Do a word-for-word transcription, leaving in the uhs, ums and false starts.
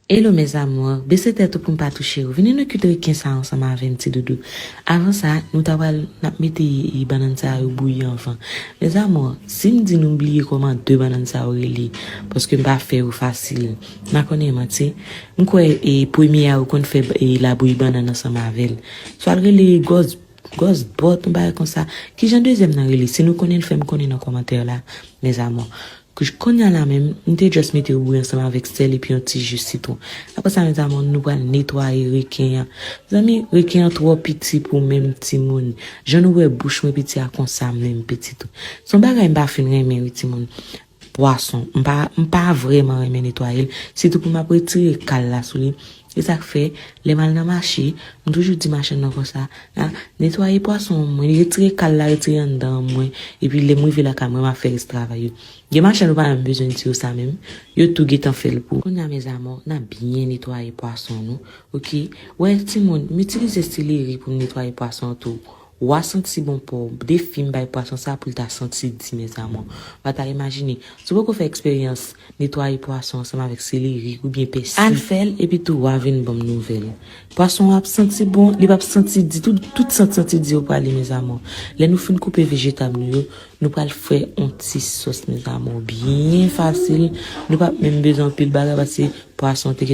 Hello mes amours, bese tèt ou pou m pa touche ou. Vini nou kwit reken sa ansanm avè m ti doudou. Avan sa, nou ta pral n ap mete bannann sa yo bouyi anvan. Mes amours, si m di nou bliye kòman de bannann sa yo rele, paske m pa fè yo fasil. M pa konnen manti. M kwè e premye a ou konn fè e labouyi bannann ansanm avè l. Swa l rele gòz gòz bòt, yon bagay konsa. Kijan dezyèm nan rele? Si nou konnen l, fè m konnen nan kòmantè la, mes amours. Kounye a la menm, m te just mete yo bouyi ansanm avèk sèl epi yon ti ji sitwon. Apre sa, mes amours, nou pral netwaye reken an. Zanmi, reken an twò piti pou menm timoun. Jan nou wè bouch mwen piti a konsa menm pitit ou. Se yon bagay m pa fin renmen wi timoun. Pwason. M pa, m pa vrèman renmen netwaye l. Sitou pou m ap retire kal la sou li. E sa k fè, lè m al nan mache, m toujou di machann nan konsa, a, netwaye pwason an mwen, retire kal la, retire anndan an mwen, epi lè m rive lakay mwen, m ap fè rès travay yo. Gen machann ou pa menm bezwen di yo sa menm, yo tou gentan fè l pou ou. Kounye a, mes amours, n ap byen netwaye pwason nou, oke? Wè, timoun, m itilize seleri pou m netwaye pwason an tou. W a santi bon pa w. Defi m bay pwason sa pou l ta santi di, mes amours. W a ta imajine, si w poko fè eksperyans netwaye pwason ansanm avèk seleri oubyen pèsi, al fè l epi tou w a vin ban m nouvèl. Pwason an ap santi bon, li p ap santi di, tout, tout sant santi di yo prale, mes amours. Lè nou fin koupe vejetab nou yo, nou pral fè yon ti sòs, mes amours. Byen fasil. Nou p ap menm bezwen anpil bagay paske pwason te